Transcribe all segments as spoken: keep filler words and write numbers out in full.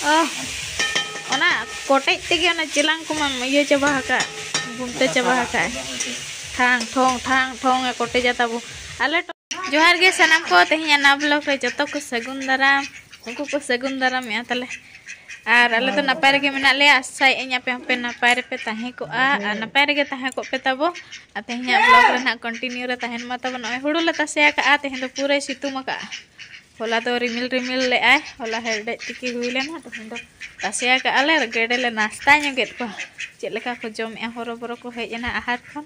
ᱚᱦ, ᱚᱱᱟ ᱠᱚᱴᱮᱡ ᱛᱮᱜᱮ ᱚᱱᱟ ᱪᱮᱞᱟᱝ ᱠᱚᱢᱟᱢ ᱤᱭᱟᱹ ᱪᱟᱵᱟ ᱟᱠᱟᱫ, ᱵᱩᱱᱛᱟᱹ ᱪᱟᱵᱟ ᱟᱠᱟᱫ᱾ ᱴᱷᱟᱝ ᱴᱷᱚᱝ ᱴᱷᱟᱝ ᱴᱷᱚᱝ ᱮ ᱠᱚᱴᱮᱡᱟ ᱛᱟᱵᱚ᱾ ᱟᱞᱮ ᱴᱚ-, ᱡᱚᱦᱟᱨ ᱜᱮ ᱥᱟᱱᱟᱢ ᱠᱚ, ᱛᱮᱦᱮᱧᱟᱜ ᱱᱟᱣᱟ vlog ᱨᱮ ᱡᱚᱛᱚ ᱠᱚ ᱥᱟᱹᱜᱩᱱ ᱫᱟᱨᱟᱢ, ᱩᱱᱠᱩ ᱠᱚ ᱥᱟᱹᱜᱩᱱ ᱫᱟᱨᱟᱢᱮᱜᱼᱟ ᱛᱟᱞᱮ᱾ ᱟᱨ ᱟᱞᱮ ᱫᱚ ᱱᱟᱯᱟᱭ ᱨᱮᱜᱮ ᱢᱮᱱᱟᱜ ᱞᱮᱭᱟ, ᱟᱥᱟᱭᱮᱫ ᱟᱹᱧ ᱟᱯᱮ ᱦᱚᱸᱯᱮ ᱱᱟᱯᱟᱭ ᱨᱮᱯᱮ ᱛᱟᱦᱮᱸ ᱠᱚᱜᱼᱟ᱾ ᱟᱨ ᱱᱟᱯᱟᱭ ᱨᱮᱜᱮ ᱛᱟᱦᱮᱸ ᱠᱚᱜ ᱯᱮ ᱛᱟᱵᱚ᱾ ᱟᱨ ᱛᱮᱦᱮᱧᱟᱜ vlog ᱨᱮ ᱱᱟᱦᱟᱜ continue ᱨᱮ ᱛᱟᱦᱮᱱ ᱢᱟ ᱛᱟᱵᱚ᱾ ᱱᱚᱜᱼᱚᱭ ᱦᱩᱲᱩ ᱞᱮ ᱛᱟᱥᱮ ᱟᱠᱟᱫᱼᱟ, ᱛᱮᱦᱮᱧ ᱫᱚ ᱯᱩᱨᱟᱹᱭ ᱥᱤᱛᱩᱝ ᱟᱠᱟᱫᱼᱟ᱾ ᱦᱚᱞᱟ ᱫᱚ ᱨᱤᱢᱤᱞ ᱨᱤᱢᱤᱞ ᱞᱮᱜᱼᱟᱭ, ᱦᱚᱞᱟ ᱦᱮᱲᱰᱮᱡ ᱛᱤᱠᱤ ᱦᱩᱭ ᱞᱮᱱᱟ, ᱛᱮᱦᱮᱧ ᱫᱚ ᱛᱟᱥᱮ ᱟᱠᱟᱫᱼᱟ ᱞᱮ, ᱜᱮᱰᱮ ᱞᱮ ᱱᱟᱥᱛᱟ ᱧᱚᱜᱮᱫ ᱠᱚᱣᱟ᱾ ᱪᱮᱫ ᱞᱮᱠᱟ ᱠᱚ ᱡᱚᱢᱮᱜᱼᱟ, ᱦᱚᱨᱚ ᱵᱚᱨᱚ ᱠᱚ ᱦᱮᱡ ᱮᱱᱟ ᱟᱦᱟᱨ ᱠᱷᱚᱱ,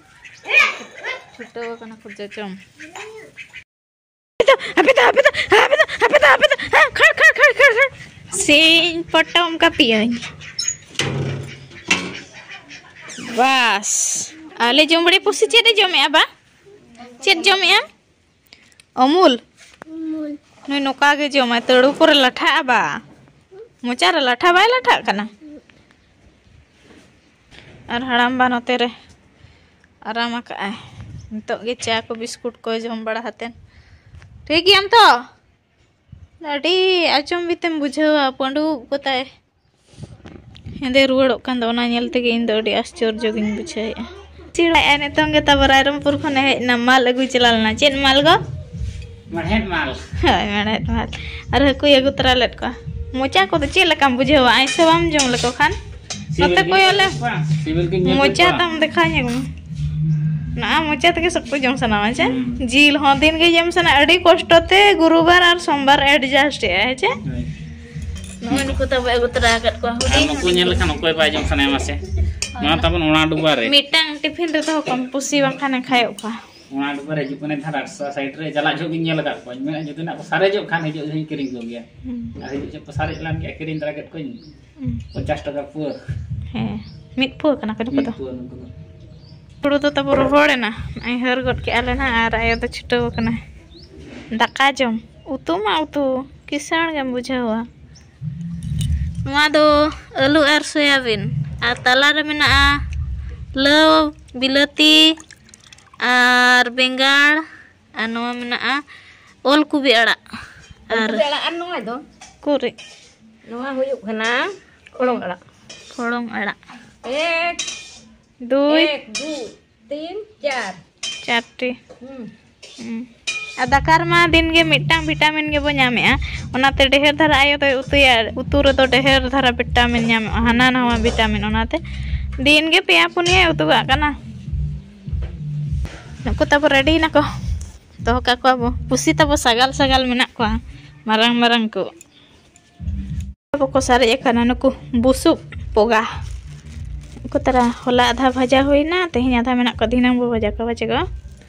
ᱪᱷᱩᱴᱟᱹᱣ ᱟᱠᱟᱱᱟ ᱠᱚ ᱡᱚᱡᱚᱢ᱾ ᱦᱟᱯᱮ ᱫᱚ, ᱦᱟᱯᱮ ᱫᱚ, ᱦᱟᱯᱮ ᱫᱚ, ᱦᱟᱯᱮ ᱫᱚ, ᱦᱟᱯᱮ ᱫᱚ, ᱦᱟᱯᱮ ᱫᱚ, ᱦᱮᱸ, ᱠᱷᱟᱲ, ᱠᱷᱟᱲ, ᱠᱷᱟᱲ, ᱠᱷᱟᱲ, ᱠᱷᱟᱲ᱾ ᱥᱤᱧ ᱯᱚᱴᱚᱢ ᱠᱟᱹᱯᱤᱭᱟᱹᱧ᱾ ᱵᱟᱥ᱾ ᱟᱞᱮ ᱡᱚᱢ ᱵᱟᱲᱮ ᱯᱩᱥᱤ ᱪᱮᱫ ᱮ ᱡᱚᱢᱮᱜᱼᱟ ᱵᱟ? ᱪᱮᱫ ᱡᱚᱢᱮᱜᱼᱟ? ᱚᱢᱩᱞ? ᱱᱩᱭ ᱱᱚᱝᱠᱟ ᱜᱮ ᱡᱚᱢᱟᱭ, ᱛᱟᱹᱲᱩ ᱯᱚᱨᱮ ᱞᱟᱴᱷᱟᱜᱼᱟ ᱵᱟ᱾ ᱢᱚᱪᱟ ᱨᱮ ᱞᱟᱴᱷᱟ ᱵᱟᱭ ᱞᱟᱴᱷᱟᱜ ᱠᱟᱱᱟ᱾ ᱟᱨ ᱦᱟᱲᱟᱢ ᱵᱟ ᱱᱚᱛᱮ ᱨᱮ ᱟᱨᱟᱢ ᱟᱠᱟᱜᱼᱟᱭ᱾ ᱱᱤᱛᱚᱜ ᱜᱮ ᱪᱟ ᱠᱚ ᱵᱤᱥᱠᱩᱴ ᱠᱚ ᱡᱚᱢ ᱵᱟᱲᱟ ᱠᱟᱛᱮᱫ᱾ ᱴᱷᱤᱠ ᱜᱮᱭᱟᱢ ᱛᱚ? ᱟᱹᱰᱤ ᱟᱪᱚᱢᱵᱤᱛᱮᱢ ᱵᱩᱡᱷᱟᱹᱣᱟ, ᱯᱟᱺᱰᱩ ᱩᱵ ᱠᱚ ᱛᱟᱭ ᱦᱮᱸᱫᱮ ᱨᱩᱣᱟᱹᱲᱚᱜ ᱠᱟᱱ ᱫᱚ, ᱚᱱᱟ ᱧᱮᱞ ᱛᱮᱜᱮ ᱤᱧ ᱫᱚ ᱟᱹᱰᱤ ᱟᱥᱪᱚᱨᱡᱚ ᱜᱤᱧ ᱵᱩᱡᱷᱟᱹᱣᱮᱫᱼᱟ᱾ ᱪᱮᱫ ᱮ ᱱᱤᱛᱚᱝ ᱜᱮ ᱛᱟᱵᱚ ᱨᱟᱭᱨᱚᱝᱯᱩᱨ ᱠᱷᱚᱱᱮ ᱦᱮᱡ ᱮᱱᱟ, ᱢᱟᱞ ᱟᱹᱜᱩᱭ ᱪᱟᱞᱟᱣ ᱞᱮᱱᱟ᱾ ᱪᱮᱫ ᱢᱟᱞ ᱜᱚ? ᱢᱮᱲᱦᱮᱫ ᱢᱟᱞ᱾ ᱦᱳᱭ, ᱢᱮᱲᱦᱮᱫ ᱢᱟᱞ᱾ ᱟᱨ ᱦᱟᱹᱠᱩᱭ ᱟᱹᱜᱩ ᱛᱚᱨᱟ ᱞᱮᱫ ᱠᱚᱣᱟ᱾ ᱢᱚᱪᱟ ᱠᱚᱫᱚ ᱪᱮᱫ ᱞᱮᱠᱟᱢ ᱵᱩᱡᱷᱟᱹᱣᱟ, ᱟᱭᱥᱮ ᱵᱟᱢ ᱡᱚᱢ ᱞᱮᱠᱚ ᱠᱷᱟᱱ? ᱥᱤᱵᱤᱞ ᱱᱚᱛᱮ ᱜᱮ ᱠᱚᱭᱚᱜ ᱞᱮ᱾ ᱵᱩᱡᱷᱟᱹᱜ ᱠᱟᱱᱟ, ᱥᱤᱵᱤᱞ ᱜᱮ ᱧᱮᱞ ᱢᱚᱪᱟ ᱠᱚᱣᱟ᱾ ᱛᱟᱢ ᱫᱮᱠᱷᱟᱣ ᱧᱚᱜ ᱢᱮ᱾ ᱱᱚᱣᱟ ᱢᱚᱪᱟ ᱛᱮᱜᱮ ᱥᱚᱠᱛᱚ ᱡᱚᱢ ᱥᱟᱱᱟᱣᱟ, ᱪᱮ? ᱦᱩᱸ᱾ ᱡᱤᱞ ᱦᱚᱸ ᱫᱤᱱ ᱜᱮ ᱡᱚᱢ ᱥᱟᱱᱟ, ᱟᱹᱰᱤ ᱠᱚᱥᱴᱚ ᱛᱮ ᱜᱩᱨᱩᱵᱟᱨ ᱟᱨ ᱥᱳᱢᱵᱟᱨ adjust ᱮᱜᱼᱟᱭ, ᱦᱮᱸ ᱪᱮ? ᱦᱳᱭ᱾ ᱱᱚᱜᱼᱚᱭ ᱱᱩᱠᱩ ᱛᱟᱵᱚ ᱟᱹᱜᱩ ᱛᱚᱨᱟ ᱟᱠᱟᱫ ᱠᱚᱣᱟ ᱟᱨ ᱦᱩᱰᱤᱧ ᱱᱩᱠᱩ ᱦᱩᱰᱤᱧ ᱧᱮᱞ ᱠᱚ᱾ ᱞᱮᱠᱷᱟᱱ ᱚᱠᱚᱭ ᱵᱟᱭ ᱡᱚᱢ ᱥᱟᱱᱟᱭᱟ ᱢᱟᱥᱮ? ᱱᱚᱣᱟ ᱛᱟᱵᱚᱱ ᱚᱱᱟ ᱰᱩᱵᱟ ᱨᱮ᱾ ᱢᱤᱫᱴᱟᱝ ᱴᱤᱯᱷᱤᱱ ᱨᱮ ᱫᱚᱦᱚ ᱠᱚᱢ, ᱯᱩᱥᱤ ᱵᱟᱝᱠᱷᱟᱱᱮ ᱠᱷᱟᱭᱚᱜ ᱠᱚᱣᱟ᱾ ᱚᱱᱟ ᱰᱩᱵᱟ ᱨᱮ ᱦᱤᱡᱩᱜ ᱠᱟᱱᱟᱭ ᱫᱷᱟᱨᱟ ᱥᱟᱭᱤᱰ ᱨᱮ ᱪᱟᱞᱟᱜ ᱡᱚᱦᱚᱜ ᱜᱤᱧ ᱧᱮᱞ ᱟᱠᱟᱫ ᱠᱚᱣᱟ᱾ ᱤᱧ ᱢᱮᱱᱟ ᱡᱩᱫᱤ ᱱᱟᱜ ᱠᱚ ᱥᱟᱨᱮᱡᱚᱜ ᱠᱷᱟᱱ ᱦᱤᱡᱩᱜ ᱡᱚᱦᱚᱜ ᱤᱧ ᱠᱤᱨᱤᱧ ᱠᱚᱜᱮᱭᱟ᱾ ᱦᱩᱸ᱾ ᱟᱨ ᱦᱤᱡᱩᱜ ᱡᱚᱦᱚᱜ ᱠᱚ ᱥᱟᱨᱮᱡ ᱞᱮᱱ ᱜᱮᱭᱟ, ᱠᱤᱨᱤᱧ ᱛᱟᱨᱟ ᱠᱮᱫ ᱠᱚᱣᱟᱧ᱾ ᱦᱩᱸ᱾ ᱯᱚᱧᱪᱟᱥ ᱴᱟᱠᱟ ᱯᱩᱣᱟᱹ᱾ ᱦᱮᱸ, ᱢᱤᱫ ᱯᱩᱣᱟᱹ ᱠᱟᱱᱟ ᱠᱚ ᱱᱩᱠᱩ ᱢᱤᱫ ᱫᱚ᱾ ᱯᱩᱣᱟᱹ ᱱᱩᱠᱩ ᱫᱚ᱾ ᱦᱩᱲᱩ ᱫᱚ ᱛᱟᱵᱚ ᱨᱚᱦᱚᱲ ᱮᱱᱟ, ᱱᱚᱜᱼᱚᱭ ᱦᱟᱹᱨ ᱜᱚᱫ ᱠᱮᱜᱼᱟ ᱞᱮ ᱱᱟᱦᱟᱜ, ᱟᱨ ᱟᱭᱳ ᱫᱚ ᱪᱷᱩᱴᱟᱹᱣ ᱟᱠᱟᱱᱟᱭ ᱫᱟᱠᱟ ᱡᱚᱢ᱾ ᱩᱛᱩ ᱢᱟ ᱩᱛᱩ, ᱠᱤᱥᱟᱹᱬ ᱜᱮᱢ ᱵᱩᱡᱷᱟᱹᱣᱟ᱾ ᱱᱚᱣᱟ ᱫᱚ ᱟᱹᱞᱩ ᱟᱨ ᱥᱚᱭᱟᱵᱤᱱ, ᱟᱨ ᱛᱟᱞᱟᱨᱮ ᱢᱮᱱᱟᱜᱼᱟ ᱞᱟᱹᱣ, ᱵᱤᱞᱟᱹᱛᱤ ᱟᱨ ᱵᱮᱸᱜᱟᱲ, ᱟᱨ ᱱᱚᱣᱟ ᱢᱮᱱᱟᱜᱼᱟ ᱚᱞ ᱠᱚᱵᱤ ᱟᱲᱟᱜ᱾ ᱟᱨ ᱚᱞ ᱠᱚᱵᱤ ᱟᱲᱟᱜ ᱟᱨ ᱱᱚᱣᱟ ᱫᱚ? ᱠᱩᱨᱤ᱾ ᱱᱚᱣᱟ ᱦᱩᱭᱩᱜ ᱠᱟᱱᱟ ᱠᱷᱚᱲᱚᱝ ᱟᱲᱟᱜ᱾ ᱠᱷᱚᱲᱚᱝ ᱟᱲᱟᱜ᱾ ᱮᱠ, ᱫᱩᱭ᱾ ᱮᱠ, ᱫᱩᱭ, ᱛᱤᱱ, ᱪᱟᱨ᱾ ᱪᱟᱨᱴᱤ᱾ ᱦᱩᱸ᱾ ᱦᱩᱸ᱾ ᱟᱨ ᱫᱟᱠᱟ ᱨᱮᱢᱟ ᱫᱤᱱ ᱜᱮ ᱢᱤᱫᱴᱟᱝ ᱵᱷᱤᱴᱟᱢᱤᱱ ᱜᱮᱵᱚ ᱧᱟᱢᱮᱜᱼᱟ, ᱚᱱᱟᱛᱮ ᱰᱷᱮᱨ ᱫᱷᱟᱨᱟ ᱟᱭᱳ ᱫᱚᱭ ᱩᱛᱩᱭᱟ, ᱩᱛᱩ ᱨᱮᱫᱚ ᱰᱷᱮᱨ ᱫᱷᱟᱨᱟ ᱵᱷᱤᱴᱟᱢᱤᱱ ᱧᱟᱢᱚᱜᱼᱟ, ᱦᱟᱱᱟ ᱱᱟᱣᱟ ᱵᱷᱤᱴᱟᱢᱤᱱ, ᱚᱱᱟᱛᱮ ᱫᱤᱱ ᱜᱮ ᱯᱮᱭᱟ ᱯᱩᱱᱭᱟᱹ ᱩᱛᱩ ᱠᱟᱜ ᱠᱟᱱᱟ᱾ ᱱᱩᱠᱩ ᱛᱟᱵᱚ ᱨᱮᱰᱤᱭᱮᱱᱟᱠᱚ, ᱫᱚᱦᱚ ᱠᱟᱠᱚᱣᱟ ᱵᱚ᱾ ᱯᱩᱥᱤ ᱛᱟᱵᱚ ᱥᱟᱜᱟᱞ ᱥᱟᱜᱟᱞ ᱢᱮᱱᱟᱜ ᱠᱚᱣᱟ, ᱢᱟᱨᱟᱝ ᱢᱟᱨᱟᱝ ᱠᱚ᱾ ᱟᱵᱚ ᱠᱚ ᱥᱟᱨᱮᱡ ᱟᱠᱟᱱᱟ ᱱᱩᱠᱩ ᱵᱩᱥᱩᱵ ᱯᱚᱜᱟ᱾ ᱩᱱᱠᱩ ᱛᱟᱨᱟ ᱦᱚᱞᱟ ᱟᱫᱷᱟ ᱵᱷᱟᱡᱟ ᱦᱩᱭᱱᱟ, ᱛᱮᱦᱮᱧ ᱟᱫᱷᱟ ᱢᱮᱱᱟᱜ ᱠᱚᱣᱟ, ᱫᱷᱤᱱᱟᱹᱝ ᱵᱚ ᱵᱷᱟᱡᱟ ᱠᱚᱣᱟ, ᱵᱟᱪᱮ ᱜᱚ?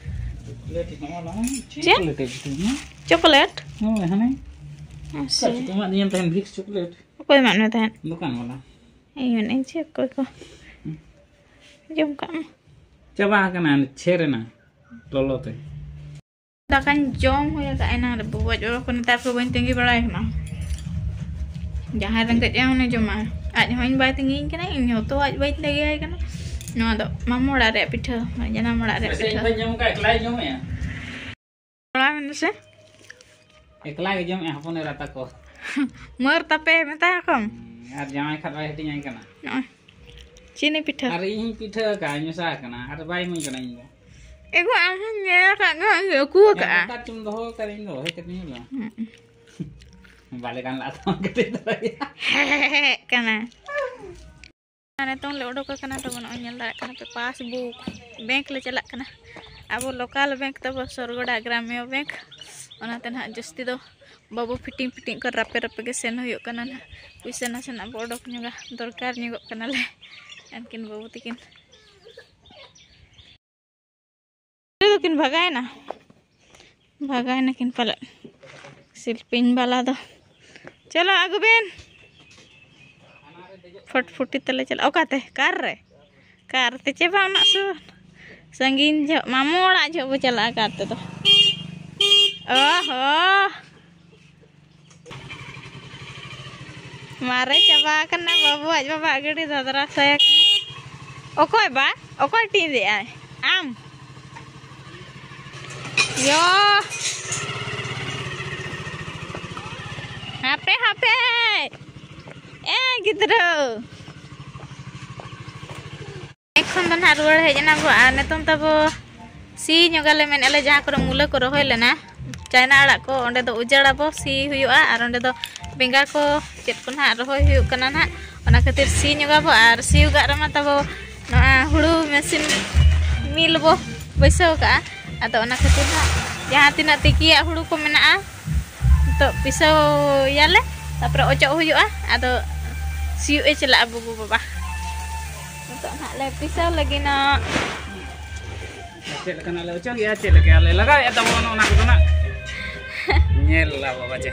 ᱪᱚᱠᱞᱮᱴ ᱱᱚᱜᱼᱚ ᱱᱚᱣᱟ᱾ ᱪᱮᱫ? ᱪᱚᱠᱞᱮᱴ ᱮ ᱵᱷᱤᱛᱟᱹᱧᱟ᱾ ᱪᱚᱠᱞᱮᱴ? ᱦᱳᱭ, ᱦᱟᱱᱮ᱾ ᱢᱟᱥᱮ᱾ ᱚᱠᱟ ᱪᱚᱠᱚ ᱮᱢᱟᱫ ᱫᱤᱧᱟ ᱛᱟᱦᱮᱸᱱ, ᱵᱷᱤᱠᱥ ᱪᱚᱠᱞᱮᱴ? ᱚᱠᱚᱭ ᱮᱢᱟᱫ ᱢᱮ ᱛᱟᱦᱮᱸᱫ? ᱫᱚᱠᱟᱱ ᱵᱟᱞᱟ᱾ ᱤᱧ ᱢᱮᱱᱮᱫ ᱪᱮᱫ ᱚᱠᱚᱭ ᱠᱚ ᱦᱩᱸ᱾ ᱡᱚᱢ ᱠᱟᱜ ᱢᱮ᱾ ᱪᱟᱵᱟ ᱟᱠᱟᱱᱟ, ᱪᱷᱮᱨ ᱮᱱᱟ ᱞᱚᱞᱚ ᱛᱮ᱾ ᱫᱟᱠᱟᱧ ᱡᱚᱢ ᱦᱩᱭ ᱟᱠᱟᱫ ᱮᱱᱟᱝ ᱨᱮ, ᱵᱟᱵᱟ ᱡᱚᱨᱚ ᱠᱚ ᱱᱮᱛᱟᱨ ᱠᱚ ᱵᱟᱹᱧ ᱛᱟᱺᱜᱤ ᱵᱟᱲᱟᱭ ᱠᱟᱱᱟ᱾ ᱡᱟᱦᱟᱸᱭ ᱨᱮᱸᱜᱮᱡ ᱟᱭ ᱩᱱᱤ ᱡᱚᱢᱟᱭ᱾ ᱟᱡ ᱦᱚᱸ ᱤᱧ ᱵᱟᱭ ᱛᱟᱺᱜᱤᱧ ᱠᱟᱱᱟ, ᱤᱧ ᱦᱚᱸ ᱛᱚ ᱟᱡ ᱵᱟᱹᱧ ᱛᱟᱺᱜᱤᱭᱟᱭ ᱠᱟᱱᱟ᱾ ᱱᱚᱣᱟ ᱫᱚ ᱢᱟᱢᱚ ᱚᱲᱟᱜ ᱨᱮᱭᱟᱜ ᱯᱤᱴᱷᱟᱹ, ᱡᱟᱱᱟᱢ ᱚᱲᱟᱜ ᱨᱮᱭᱟᱜ ᱯᱤᱴᱷᱟᱹ᱾ ᱡᱚᱢ ᱠᱟᱜ ᱮᱠᱞᱟᱭ ᱡᱚᱢᱮᱜᱼᱟ᱾ ᱠᱚᱲᱟ ᱢᱮᱱ ᱥᱮ? ᱮᱠᱞᱟ ᱜᱮ ᱡᱚᱢᱮᱜᱼᱟ ᱦᱚᱯᱚᱱ ᱮᱨᱟ ᱛᱟᱠᱚ᱾ ᱢᱟᱹᱨ ᱛᱟᱯᱮ ᱢᱮᱛᱟᱭᱟ ᱠᱚᱢ᱾ ᱦᱩᱸ, ᱟᱨ ᱡᱟᱶᱟᱭ ᱠᱷᱟᱱ ᱵᱟᱭ ᱦᱟᱹᱴᱤᱧᱟᱭ ᱠᱟᱱᱟ᱾ ᱱᱚᱜᱼᱚᱭ᱾ ᱪᱤᱱᱤ ᱯᱤᱴᱷᱟᱹ᱾ ᱟᱨ ᱤᱧ ᱦᱚᱸᱧ ᱯᱤᱴᱷᱟᱹ ᱟᱠᱟᱫᱼᱟ, ᱢᱮᱥᱟ ᱟᱠᱟᱱᱟ, ᱟᱨ ᱵᱟᱭ ᱤᱢᱟᱹᱧ ᱠᱟᱱᱟ ᱤᱧ ᱫᱚ᱾ ᱮᱜᱳ, ᱟᱢ ᱦᱚᱸᱧ ᱧᱮᱞ ᱟᱠᱟᱫ ᱜᱮ, ᱦᱚᱸᱧ ᱩᱠᱩ ᱟᱠᱟᱫᱼᱟ᱾ ᱧᱟᱢ ᱟᱠᱟᱫ ᱪᱚᱢ ᱫᱚᱦᱚ ᱟᱠᱟᱫ ᱤᱧ ᱫᱚ, ᱦᱮᱡ ᱠᱟᱛᱮᱧ ᱧᱮᱞᱟ᱾ ᱦᱩᱸ᱾ ᱵᱟᱞᱮ ᱜᱟᱱ ᱞᱟᱜ ᱛᱟᱢᱟ ᱠᱟᱹᱴᱤᱡ ᱫᱚ᱾ ᱦᱮᱸ, ᱦᱮᱸ, ᱦᱮᱸ ᱠᱟᱱᱟ᱾ ᱟᱨ ᱱᱤᱛᱚᱝ ᱞᱮ ᱚᱰᱚᱠ ᱟᱠᱟᱱᱟ, ᱛᱟᱵᱚ ᱱᱚᱜᱼᱚᱭ ᱧᱮᱞ ᱫᱟᱲᱮᱭᱟᱜ ᱠᱟᱱᱟ ᱯᱮ, ᱯᱟᱥᱵᱩᱠ ᱵᱮᱝᱠ ᱞᱮ ᱪᱟᱞᱟᱜ ᱠᱟᱱᱟ᱾ ᱟᱵᱚ ᱞᱳᱠᱟᱞ ᱵᱮᱝᱠ ᱛᱟᱵᱚ ᱥᱚᱨᱜᱚᱰᱟ ᱜᱨᱟᱢᱤᱭᱚ ᱵᱮᱝᱠ, ᱚᱱᱟᱛᱮ ᱱᱟᱦᱟᱜ ᱡᱟᱹᱥᱛᱤ ᱫᱚ ᱵᱟᱵᱚ ᱯᱷᱤᱴᱤᱝ ᱯᱷᱤᱴᱤᱝ ᱠᱚ ᱨᱟᱯᱮ ᱨᱟᱯᱮ ᱜᱮ ᱥᱮᱱ ᱦᱩᱭᱩᱜ ᱠᱟᱱᱟ ᱱᱟᱦᱟᱜ᱾ ᱯᱩᱭᱥᱟᱹ ᱱᱟᱥᱮᱱᱟᱜ ᱵᱚ ᱚᱰᱚᱠ ᱧᱚᱜᱟ, ᱫᱚᱨᱠᱟᱨ ᱧᱚᱜᱚᱜ ᱠᱟᱱᱟᱞᱮ᱾ ᱩᱱᱠᱤᱱ ᱵᱟᱹᱵᱩ ᱛᱟᱹᱠᱤᱱ ᱫᱚᱠᱤᱱ ᱵᱷᱟᱜᱟᱭᱮᱱᱟ, ᱵᱷᱟᱜᱟᱭᱮᱱᱟ ᱠᱤᱱ ᱯᱟᱞᱮᱫ ᱥᱤᱞᱯᱤᱧ ᱵᱟᱞᱟ ᱫᱚ᱾ ᱪᱚᱞᱚ ᱟᱹᱜᱩ ᱵᱮᱱ, ᱯᱷᱚᱴᱯᱷᱩᱴᱤ ᱛᱮᱞᱮ ᱪᱟᱞᱟᱜᱼᱟ᱾ ᱚᱠᱟᱛᱮ? ᱠᱟᱨ ᱨᱮ? ᱠᱟᱨ ᱛᱮ ᱪᱮ ᱵᱟᱝ, ᱩᱱᱟᱹᱜ ᱥᱩᱨ? ᱥᱟᱺᱜᱤᱧ ᱡᱚᱦᱚᱜ, ᱢᱟᱢᱚ ᱚᱲᱟᱜ ᱡᱚᱦᱚᱜ ᱵᱚ ᱪᱟᱞᱟᱜᱼᱟ ᱠᱟᱨ ᱛᱮᱫᱚ᱾ ᱚ ᱦᱚ, ᱢᱟᱨᱮ ᱪᱟᱵᱟ ᱟᱠᱟᱱᱟ ᱵᱟᱹᱵᱩ, ᱟᱡ ᱵᱟᱵᱟᱣᱟᱜ ᱜᱟᱹᱰᱤ ᱫᱷᱟᱫᱨᱟ ᱥᱟᱭᱟ ᱠᱟᱱᱟ᱾ ᱚᱠᱚᱭ ᱵᱟ? ᱚᱠᱚᱭ ᱴᱤᱡ ᱮᱫ ᱟᱭ? ᱟᱢ? ᱭᱚ! ᱦᱟᱯᱮ, ᱦᱟᱯᱮ! ᱜᱤᱫᱽᱨᱟᱹ᱾ ᱮᱠᱷᱚᱱ ᱫᱚ ᱱᱟᱦᱟᱜ ᱨᱩᱣᱟᱹᱲ ᱦᱮᱡ ᱮᱱᱟ ᱵᱚ, ᱟᱨ ᱱᱤᱛᱚᱝ ᱛᱟᱵᱚ ᱥᱤ ᱧᱚᱜᱟᱞᱮ ᱢᱮᱱᱮᱫ ᱞᱮ, ᱡᱟᱦᱟᱸ ᱠᱚᱨᱮ ᱢᱩᱞᱟᱹ ᱠᱚ ᱨᱚᱦᱚᱭ ᱞᱮᱱᱟ, ᱪᱟᱭᱱᱟ ᱟᱲᱟᱜ ᱠᱚ, ᱚᱸᱰᱮ ᱫᱚ ᱩᱡᱟᱹᱲᱟᱵᱚ, ᱥᱤ ᱦᱩᱭᱩᱜᱼᱟ᱾ ᱟᱨ ᱚᱸᱰᱮ ᱫᱚ ᱵᱮᱸᱜᱟᱲ ᱠᱚ, ᱪᱮᱫ ᱠᱚ ᱱᱟᱦᱟᱜ ᱨᱚᱦᱚᱭ ᱦᱩᱭᱩᱜ ᱠᱟᱱᱟ ᱱᱟᱦᱟᱜ, ᱚᱱᱟ ᱠᱷᱟᱹᱛᱤᱨ ᱥᱤ ᱧᱚᱜᱟᱵᱚ᱾ ᱟᱨ ᱥᱤᱭᱳᱜᱟᱜ ᱨᱮᱢᱟ ᱛᱟᱵᱚ ᱱᱚᱣᱟ ᱦᱩᱲᱩ ᱢᱮᱥᱤᱱ ᱢᱤᱞ ᱵᱚ ᱵᱟᱹᱭᱥᱟᱹᱣ ᱠᱟᱜᱼᱟ᱾ ᱟᱫᱚ ᱚᱱᱟ ᱠᱷᱟᱹᱛᱤᱨ ᱱᱟᱦᱟᱜ ᱡᱟᱦᱟᱸ ᱛᱤᱱᱟᱹᱜ ᱛᱤᱠᱤᱭᱟᱜ ᱦᱩᱲᱩ ᱠᱚ ᱢᱮᱱᱟᱜᱼᱟ, ᱱᱤᱛᱚᱜ ᱯᱤᱥᱟᱹᱣ ᱭᱟᱞᱮ, ᱛᱟᱯᱚᱨᱮ ᱚᱪᱚᱜ ᱦᱩᱭᱩᱜᱼᱟ᱾ ᱟᱫᱚ ᱥᱤᱭᱳᱜ ᱮ ᱪᱟᱞᱟᱜᱼᱟ ᱜᱚᱜᱚ ᱵᱟᱵᱟ᱾ ᱱᱤᱛᱚᱜ ᱱᱟᱦᱟᱜ ᱞᱮ ᱯᱤᱥᱟᱹᱣ ᱞᱟᱹᱜᱤᱫ ᱱᱚᱜ᱾ ᱪᱮᱫ ᱞᱮᱠᱟᱱᱟᱜ ᱞᱮ ᱚᱪᱚᱜᱮᱜᱼᱟ, ᱪᱮᱫ ᱞᱮᱠᱟ ᱞᱮ ᱞᱟᱜᱟᱣᱮᱫᱼᱟ ᱛᱟᱵᱚᱱ, ᱚᱱᱟ ᱠᱚᱫᱚ ᱱᱟᱜ ᱧᱮᱞ ᱞᱟᱵᱚ ᱵᱟᱡᱮ᱾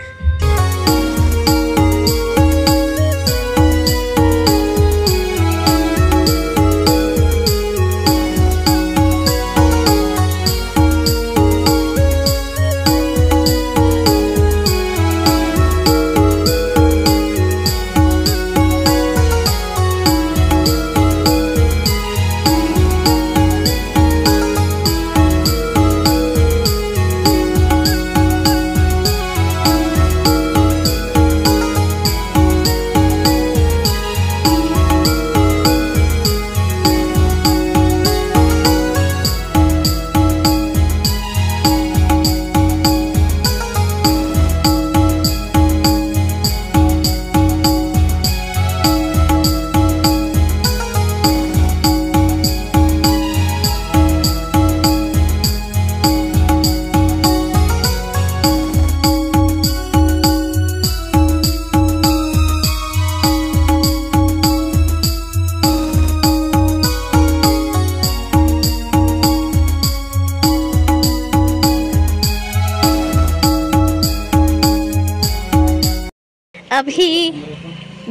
अभी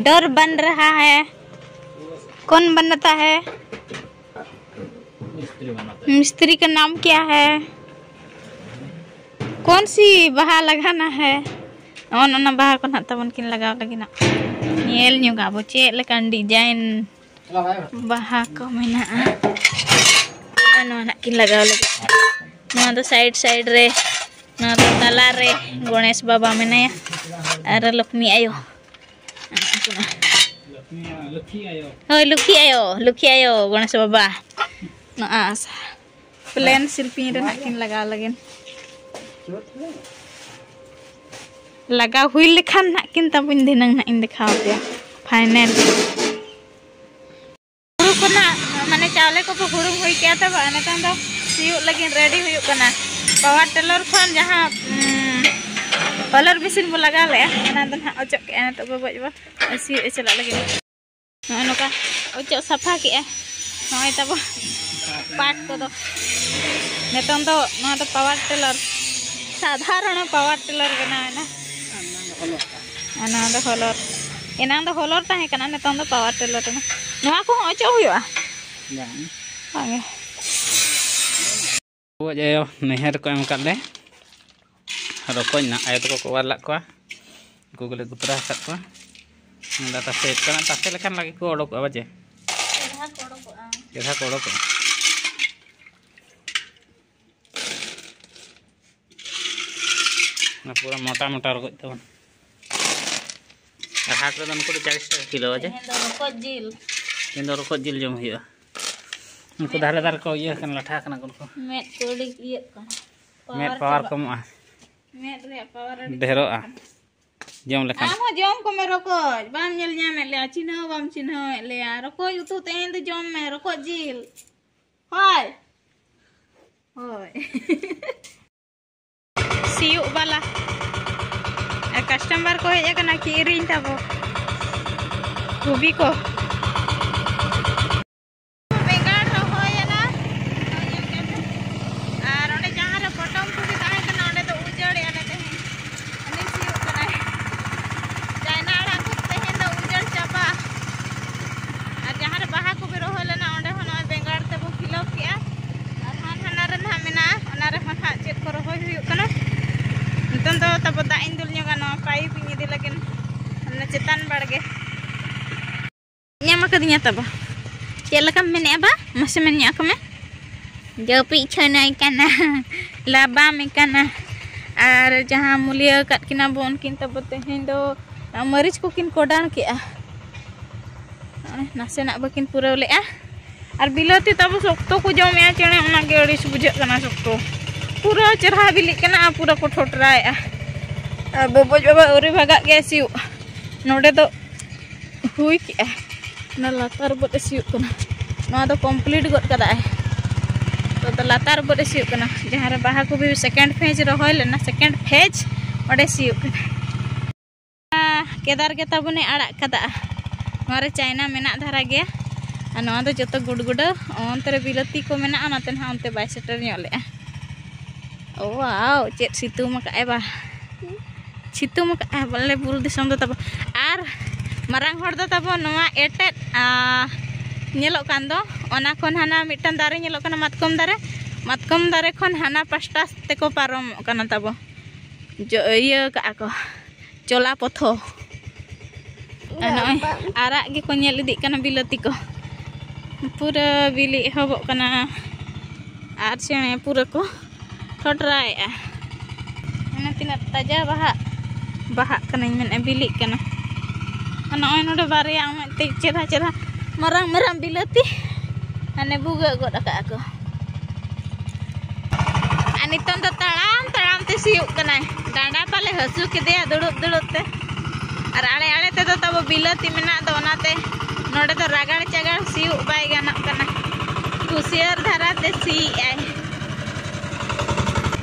डोर बन रहा है। कौन बनाता है? मिस्त्री बनाता है। मिस्त्री का नाम क्या है? कौन सी बहा लगाना है? ᱚᱱ ᱚᱱᱟ ᱵᱟᱦᱟ ᱠᱚ ᱱᱟᱦᱟᱜ ᱛᱟᱵᱚᱱ ᱠᱤᱱ ᱞᱟᱜᱟᱣ ᱞᱟᱹᱜᱤᱫ ᱱᱟᱜ᱾ ᱧᱮᱞ ᱧᱚᱜ ᱟᱵᱚ ᱪᱮᱫ ᱞᱮᱠᱟᱱ design ᱵᱟᱦᱟ ᱠᱚ ᱢᱮᱱᱟᱜᱼᱟ᱾ ᱟᱨ ᱱᱚᱣᱟ ᱱᱟᱜ ᱠᱤᱱ ᱞᱟᱜᱟᱣ ᱞᱟᱹᱜᱤᱫ᱾ ᱱᱚᱣᱟ ᱫᱚ side side ᱨᱮ, ᱱᱚᱣᱟ ᱫᱚ ᱛᱟᱞᱟ ᱨᱮ ᱜᱚᱬᱮᱥ ᱵᱟᱵᱟ ᱢᱮᱱᱟᱭᱟ ᱟᱨ ᱞᱚᱠᱷᱢᱤ ᱟᱭᱳ᱾ ᱦᱳᱭ, ᱞᱩᱠᱷᱤ ᱟᱭᱳ, ᱞᱩᱠᱷᱤ ᱟᱭᱳ, ᱜᱚᱬᱮᱥ ᱵᱟᱵᱟ᱾ ᱱᱚᱣᱟ ᱯᱞᱮᱱ ᱥᱤᱞᱯᱤᱧ ᱨᱮ ᱱᱟᱜ ᱠᱤᱱ ᱞᱟᱜᱟᱣ ᱞᱟᱹᱜᱤᱫ᱾ ᱞᱟᱜᱟᱣ ᱦᱩᱭ ᱞᱮᱠᱷᱟᱱ ᱱᱟᱜ ᱠᱤᱱ ᱛᱟᱵᱚᱧ ᱫᱷᱤᱱᱟᱹᱝ ᱱᱟᱜ ᱤᱧ ᱫᱮᱠᱷᱟᱣ ᱟᱯᱮᱭᱟ ᱯᱷᱟᱭᱱᱮᱞ᱾ ᱦᱩᱲᱩ ᱠᱚ ᱱᱟᱜ, ᱢᱟᱱᱮ, ᱪᱟᱣᱞᱮ ᱠᱚ ᱵᱚ ᱦᱩᱲᱩᱝ ᱦᱩᱭ ᱠᱮᱜᱼᱟ ᱛᱚ, ᱱᱤᱛᱚᱝ ᱫᱚ ᱥᱤᱭᱳᱜ ᱞᱟᱹᱜᱤᱫ ᱨᱮᱰᱤ ᱦᱩᱭᱩᱜ ᱠᱟᱱᱟ᱾ ᱯᱟᱣᱟᱨ ᱴᱮᱞᱟᱨ ᱠᱷᱚᱱ ᱡᱟᱦᱟᱸ, ᱩᱸ, ᱦᱚᱞᱚᱨ ᱢᱮᱥᱤᱱ ᱵᱚ ᱞᱟᱜᱟᱣ ᱞᱮᱜᱼᱟ, ᱚᱱᱟ ᱫᱚ ᱱᱟᱜ ᱚᱪᱚᱜ ᱠᱮᱜᱼᱟ ᱱᱤᱛᱚᱜ ᱵᱟᱵᱟ ᱟᱡ ᱵᱟ ᱥᱤᱭᱳᱜ ᱮ ᱪᱟᱞᱟᱜ ᱞᱟᱹᱜᱤᱫ᱾ ᱱᱚᱜᱼᱚᱭ ᱱᱚᱝᱠᱟ ᱚᱪᱚᱜ ᱥᱟᱯᱷᱟ ᱠᱮᱜᱼᱟ᱾ ᱱᱚᱜᱼᱚᱭ ᱛᱟᱵᱚ ᱯᱟᱴ ᱠᱚᱫᱚ᱾ ᱱᱤᱛᱚᱝ ᱫᱚ ᱱᱚᱣᱟ ᱫᱚ ᱯᱟᱣᱟᱨ ᱴᱮᱞᱟᱨ, ᱥᱟᱫᱷᱟᱨᱚᱱ ᱯᱟᱣᱟᱨ ᱴᱮᱞᱟᱨ ᱵᱮᱱᱟᱣ ᱮᱱᱟ᱾ ᱟᱨ ᱱᱚᱣᱟ ᱫᱚ ᱦᱚᱞᱚᱨ᱾ ᱮᱱᱟᱝ ᱫᱚ ᱦᱚᱞᱚᱨ ᱛᱟᱦᱮᱸ ᱠᱟᱱᱟ, ᱱᱤᱛᱚᱝ ᱫᱚ ᱯᱟᱣᱟᱨ ᱴᱮᱞᱟᱨ ᱮᱱᱟ᱾ ᱱᱚᱣᱟ ᱠᱚᱦᱚᱸ ᱚᱪᱚᱜ ᱦᱩᱭᱩᱜᱼᱟ? ᱵᱟᱝ᱾ ᱵᱟᱝ ᱜᱮ᱾ ᱜᱚᱡ ᱟᱭᱳ ᱱᱟᱹᱭᱦᱟᱹᱨ ᱠᱚ ᱮᱢ ᱟᱠᱟᱫ ᱞᱮ᱾ ᱨᱚᱠᱚᱡ ᱱᱟᱜ ᱟᱭᱳ ᱛᱟᱠᱚ ᱠᱚ ᱚᱣᱟᱨ ᱞᱟᱜ ᱠᱚᱣᱟ᱾ ᱩᱱᱠᱩ ᱜᱮᱞᱮ ᱠᱚᱛᱨᱟ ᱟᱠᱟᱫ ᱠᱚᱣᱟ᱾ ᱱᱚᱰᱮ ᱛᱟᱥᱮ ᱠᱟᱱᱟ, ᱛᱟᱥᱮ ᱞᱮᱠᱷᱟᱱ ᱞᱟᱜᱮ ᱠᱚ ᱚᱰᱚᱠᱚᱜᱼᱟ ᱵᱟᱡᱮ᱾ ᱪᱮᱨᱦᱟ ᱠᱚ ᱚᱰᱚᱠᱚᱜᱼᱟ᱾ ᱪᱮᱨᱦᱟ ᱠᱚ ᱚᱰᱚᱠᱚᱜᱼᱟ᱾ ᱚᱱᱟ ᱯᱩᱨᱟᱹ ᱢᱚᱴᱟ ᱢᱚᱴᱟ ᱨᱚᱠᱚᱡ ᱛᱟᱵᱚᱱ᱾ ᱟᱨ ᱦᱟᱴ ᱨᱮᱫᱚ ᱱᱩᱠᱩ ᱫᱚ ᱪᱟᱞᱤᱥ ᱴᱟᱠᱟ ᱠᱤᱞᱳ ᱵᱟᱡᱮ᱾ ᱛᱮᱦᱮᱧ ᱫᱚ ᱨᱚᱠᱚᱡ ᱡᱤᱞ᱾ ᱛᱮᱦᱮᱧ ᱫᱚ ᱨᱚᱠᱚᱡ ᱡᱤᱞ ᱡᱚᱢ ᱦᱩᱭᱩᱜᱼᱟ᱾ ᱩᱱᱠᱩ ᱫᱷᱟᱨᱮ ᱫᱷᱟᱨᱮ ᱠᱚ ᱤᱭᱟᱹ ᱠᱟᱱᱟ, ᱞᱟᱴᱷᱟ ᱠᱟᱱᱟ ᱠᱚ ᱱᱩᱠᱩ᱾ ᱢᱮᱫ ᱠᱚ ᱟᱹᱰᱤ ᱤᱭᱟᱹᱜ ᱠᱟᱱᱟ᱾ ᱢᱮᱫ ᱯᱟᱣᱟᱨ ᱠᱚᱢᱚᱜᱼᱟ᱾ ᱢᱮᱫ ᱨᱮᱭᱟᱜ ᱯᱟᱣᱟᱨ ᱟᱹᱰᱤ ᱰᱷᱮᱨᱚᱜᱼᱟ᱾ ᱡᱚᱢ ᱞᱮᱠᱷᱟᱱ᱾ ᱟᱢ ᱦᱚᱸ ᱡᱚᱢ ᱠᱚᱢᱮ ᱨᱚᱠᱚᱡ, ᱵᱟᱢ ᱧᱮᱞ ᱧᱟᱢᱮᱫ ᱞᱮᱭᱟ, ᱪᱤᱱᱦᱟᱹᱣ ᱵᱟᱢ ᱪᱤᱱᱦᱟᱹᱣᱮᱫ ᱞᱮᱭᱟ᱾ ᱨᱚᱠᱚᱡ ᱩᱛᱩ ᱛᱮᱦᱮᱧ ᱫᱚ ᱡᱚᱢ ᱢᱮ, ᱨᱚᱠᱚᱡ ᱡᱤᱞ᱾ ᱦᱳᱭ᱾ ᱦᱳᱭ᱾ ᱥᱤᱭᱳᱜ ᱵᱟᱞᱟ᱾ ᱟᱨ ᱠᱟᱥᱴᱚᱢᱟᱨ ᱠᱚ ᱦᱮᱡ ᱟᱠᱟᱱᱟ ᱠᱤᱨᱤᱧ ᱛᱟᱵᱚ᱾ ᱠᱚᱵᱤ ᱠᱚ᱾ ᱵᱮᱸᱜᱟᱲ ᱨᱚᱦᱚᱭᱮᱱᱟ᱾ ᱱᱚᱜᱼᱚᱭ ᱧᱮᱞ ᱠᱮᱫ ᱯᱮ᱾ ᱟᱨ ᱚᱸᱰᱮ ᱡᱟᱦᱟᱸ ᱨᱮ ᱯᱚᱴᱚᱢ ᱠᱚᱜᱮ ᱛᱟᱦᱮᱸ ᱠᱟᱱᱟ, ᱚᱸᱰᱮ ᱫᱚ ᱩᱡᱟᱹᱲᱮᱜᱼᱟ ᱞᱮ ᱛᱮᱦᱮᱧ᱾ ᱩᱱᱤ ᱥᱤᱭᱳᱜ ᱠᱟᱱᱟᱭ᱾ ᱪᱟᱭᱱᱟ ᱟᱲᱟᱜ ᱠᱚ ᱛᱮᱦᱮᱧ ᱫᱚ ᱩᱡᱟᱹᱲ ᱪᱟᱵᱟ᱾ ᱟᱨ ᱡᱟᱦᱟᱸ ᱨᱮ ᱵᱟᱦᱟ ᱠᱚᱜᱮ ᱨᱚᱦᱚᱭ ᱞᱮᱱᱟ, ᱚᱸᱰᱮ ᱦᱚᱸ ᱱᱚᱜᱼᱚᱭ ᱵᱮᱸᱜᱟᱲ ᱛᱮᱵᱚ ᱯᱷᱤᱞᱟᱯ ᱠᱮᱜᱼᱟ᱾ ᱟᱨ ᱦᱟᱱ ᱦᱟᱱᱟ ᱨᱮ ᱱᱟᱦᱟᱜ ᱢᱮᱱᱟᱜᱼᱟ, ᱚᱱᱟ ᱨᱮᱦᱚᱸ ᱱᱟᱦᱟᱜ ᱪᱮᱫ ᱠᱚ ᱨᱚᱦᱚᱭ ᱦᱩᱭᱩᱜ ᱠᱟᱱᱟ᱾ ᱱᱤᱛᱚᱝ ᱫᱚ ᱛᱟᱵᱚ ᱫᱟᱜ ᱤᱧ ᱫᱩᱞ ᱧᱚᱜᱟ, ᱱᱚᱣᱟ ᱯᱟᱭᱤᱯ ᱤᱧ ᱤᱫᱤ ᱞᱟᱹᱜᱤᱫ ᱚᱱᱟ ᱪᱮᱛᱟᱱ ᱵᱟᱲᱜᱮ᱾ ᱧᱟᱢ ᱟᱠᱟᱫᱤᱧᱟ ᱛᱟᱵᱚ᱾ ᱪᱮᱫ ᱞᱮᱠᱟᱢ ᱢᱮᱱᱮᱜᱼᱟ ᱵᱟ? ᱢᱟᱥᱮ ᱢᱮᱱ ᱧᱚᱜ ᱟᱠᱚ ᱢᱮ᱾ ᱡᱟᱹᱯᱤᱫ ᱥᱟᱱᱟᱭ ᱠᱟᱱᱟ, ᱞᱟᱵᱟᱢᱮ ᱠᱟᱱᱟ᱾ ᱟᱨ ᱡᱟᱦᱟᱸ ᱢᱩᱞᱤᱭᱟᱹ ᱟᱠᱟᱫ ᱠᱤᱱᱟ ᱵᱚ, ᱩᱱᱠᱤᱱ ᱛᱟᱵᱚ ᱛᱮᱦᱮᱧ ᱫᱚ ᱢᱟᱹᱨᱤᱪ ᱠᱚᱠᱤᱱ ᱠᱚᱰᱟᱲ ᱠᱮᱜᱼᱟ᱾ ᱱᱟᱥᱮᱱᱟᱜ ᱵᱟᱹᱠᱤᱱ ᱯᱩᱨᱟᱹᱣ ᱞᱮᱜᱼᱟ᱾ ᱟᱨ ᱵᱤᱞᱟᱹᱛᱤ ᱛᱟᱵᱚ ᱥᱚᱠᱛᱚ ᱠᱚ ᱡᱚᱢᱮᱜᱼᱟ ᱪᱮᱬᱮ, ᱚᱱᱟᱜᱮ ᱟᱹᱲᱤᱥ ᱵᱩᱡᱷᱟᱹᱜ ᱠᱟᱱᱟ ᱥᱚᱠᱛᱚ᱾ ᱯᱩᱨᱟᱹ ᱪᱮᱨᱦᱟ ᱵᱤᱞᱤᱜ ᱠᱟᱱᱟ ᱟᱨ ᱯᱩᱨᱟᱹ ᱠᱚ ᱴᱷᱚᱴᱨᱟᱭᱮᱜᱼᱟ᱾ ᱟᱨ ᱵᱚᱵᱚᱡ ᱵᱟᱵᱟ ᱟᱹᱣᱨᱤ ᱵᱷᱟᱜᱟᱜ ᱜᱮ ᱥᱤᱭᱳᱜ᱾ ᱱᱚᱰᱮ ᱫᱚ ᱦᱩᱭ ᱠᱮᱜᱼᱟ, ᱚᱱᱟ ᱞᱟᱛᱟᱨ ᱵᱚᱫ ᱮ ᱥᱤᱭᱳᱜ ᱠᱟᱱᱟ᱾ ᱱᱚᱣᱟ ᱫᱚ complete ᱜᱚᱫ ᱠᱟᱫᱟᱭ, ᱛᱚ ᱫᱚ ᱞᱟᱛᱟᱨ ᱵᱚᱫ ᱮ ᱥᱤᱭᱳᱜ ᱠᱟᱱᱟ᱾ ᱡᱟᱦᱟᱸ ᱨᱮ ᱵᱟᱦᱟ ᱠᱚᱵᱤ second phase ᱨᱚᱦᱚᱭ ᱞᱮᱱᱟ, second phase ᱚᱸᱰᱮ ᱥᱤᱭᱳᱜ ᱠᱟᱱᱟ᱾ ᱠᱮᱫᱟᱨ ᱜᱮ ᱛᱟᱵᱚᱱᱮ ᱟᱲᱟᱜ ᱠᱟᱫᱟ᱾ ᱱᱚᱣᱟ ᱨᱮ ᱪᱟᱭᱱᱟ ᱢᱮᱱᱟᱜ ᱫᱷᱟᱨᱟ ᱜᱮᱭᱟ᱾ ᱟᱨ ᱱᱚᱣᱟ ᱫᱚ ᱡᱚᱛᱚ ᱜᱩᱰᱜᱩᱰᱟᱹ, ᱚᱱᱛᱮ ᱨᱮ ᱵᱤᱞᱟᱹᱛᱤ ᱠᱚ ᱢᱮᱱᱟᱜᱼᱟ, ᱚᱱᱟᱛᱮ ᱱᱟᱦᱟᱜ ᱚᱱᱛᱮ ᱵᱟᱭ ᱥᱮᱴᱮᱨ ᱧᱚᱜ ᱞᱮᱜᱼᱟ᱾ ᱳᱣᱟᱣ, ᱪᱮᱫ ᱥᱤᱛᱩᱝ ᱟᱠᱟᱫ ᱟᱭ ᱵᱟ᱾ ᱥᱤᱛᱩᱝ ᱟᱠᱟᱫ ᱟᱭ ᱵᱚᱞᱮ ᱵᱩᱨᱩ ᱫᱤᱥᱚᱢ ᱫᱚ ᱛᱟᱵᱚ᱾ ᱟᱨ ᱢᱟᱨᱟᱝ ᱦᱚᱲ ᱫᱚ ᱛᱟᱵᱚ ᱱᱚᱣᱟ ᱮᱴᱮᱫ, ᱟ, ᱧᱮᱞᱚᱜ ᱠᱟᱱ ᱫᱚ, ᱚᱱᱟ ᱠᱷᱚᱱ ᱦᱟᱱᱟ ᱢᱤᱫᱴᱟᱝ ᱫᱟᱨᱮ ᱧᱮᱞᱚᱜ ᱠᱟᱱᱟ, ᱢᱟᱛᱠᱚᱢ ᱫᱟᱨᱮ᱾ ᱢᱟᱛᱠᱚᱢ ᱫᱟᱨᱮ ᱠᱷᱚᱱ ᱦᱟᱱᱟ ᱯᱟᱥᱴᱟ ᱛᱮᱠᱚ ᱯᱟᱨᱚᱢᱚᱜ ᱠᱟᱱᱟ ᱛᱟᱵᱚ᱾ ᱡᱚ-, ᱤᱭᱟᱹ ᱠᱟᱜᱼᱟ ᱠᱚ, ᱪᱚᱞᱟ ᱯᱚᱛᱷᱚ᱾ ᱟᱨ ᱱᱚᱜᱼᱚᱭ ᱟᱨᱟᱜ ᱜᱮᱠᱚ ᱧᱮᱞ ᱤᱫᱤᱜ ᱠᱟᱱᱟ ᱵᱤᱞᱟᱹᱛᱤ ᱠᱚ᱾ ᱯᱩᱨᱟᱹ ᱵᱤᱞᱤ ᱮᱦᱚᱵᱚᱜ ᱠᱟᱱᱟ᱾ ᱟᱨ ᱪᱮᱬᱮ ᱯᱩᱨᱟᱹ ᱠᱚ ᱴᱷᱚᱴᱨᱟᱭᱮᱜᱼᱟ᱾ ᱚᱱᱟ ᱛᱤᱱᱟᱹᱜ ᱛᱟᱡᱟ ᱵᱟᱦᱟᱜ, ᱵᱟᱦᱟᱜ ᱠᱟᱱᱟᱧ ᱢᱮᱱᱮᱫᱼᱟ, ᱵᱤᱞᱤᱜ ᱠᱟᱱᱟ᱾ ᱟᱨ ᱱᱚᱜᱼᱚᱭ ᱱᱚᱰᱮ ᱵᱟᱨᱭᱟ ᱩᱱᱟᱹᱜ ᱛᱮ ᱪᱮᱨᱦᱟ ᱪᱮᱨᱦᱟ ᱢᱟᱨᱟᱝ ᱢᱟᱨᱟᱝ ᱵᱤᱞᱟᱹᱛᱤ ᱦᱟᱱᱮ ᱵᱷᱩᱜᱟᱹᱜ ᱜᱚᱫ ᱟᱠᱟᱫᱼᱟ ᱠᱚ᱾ ᱟᱨ ᱱᱤᱛᱚᱝ ᱫᱚ ᱛᱟᱲᱟᱢ ᱛᱟᱲᱟᱢ ᱛᱮ ᱥᱤᱭᱳᱜ ᱠᱟᱱᱟᱭ᱾ ᱰᱟᱸᱰᱟ ᱯᱟᱞᱮ ᱦᱟᱹᱥᱩ ᱠᱮᱫᱮᱭᱟ ᱫᱩᱲᱩᱵ ᱫᱩᱲᱩᱵ ᱛᱮ᱾ ᱟᱨ ᱟᱲᱮ ᱟᱲᱮ ᱛᱮᱫᱚ ᱛᱟᱵᱚ ᱵᱤᱞᱟᱹᱛᱤ ᱢᱮᱱᱟᱜ ᱫᱚ, ᱚᱱᱟᱛᱮ ᱱᱚᱰᱮ ᱫᱚ ᱨᱟᱜᱟᱲ ᱪᱟᱜᱟᱲ ᱥᱤᱭᱳᱜ ᱵᱟᱭ ᱜᱟᱱᱚᱜ ᱠᱟᱱᱟ᱾ ᱦᱩᱥᱭᱟᱹᱨ ᱫᱷᱟᱨᱟ ᱛᱮ ᱥᱤᱭᱮᱜᱼᱟᱭ᱾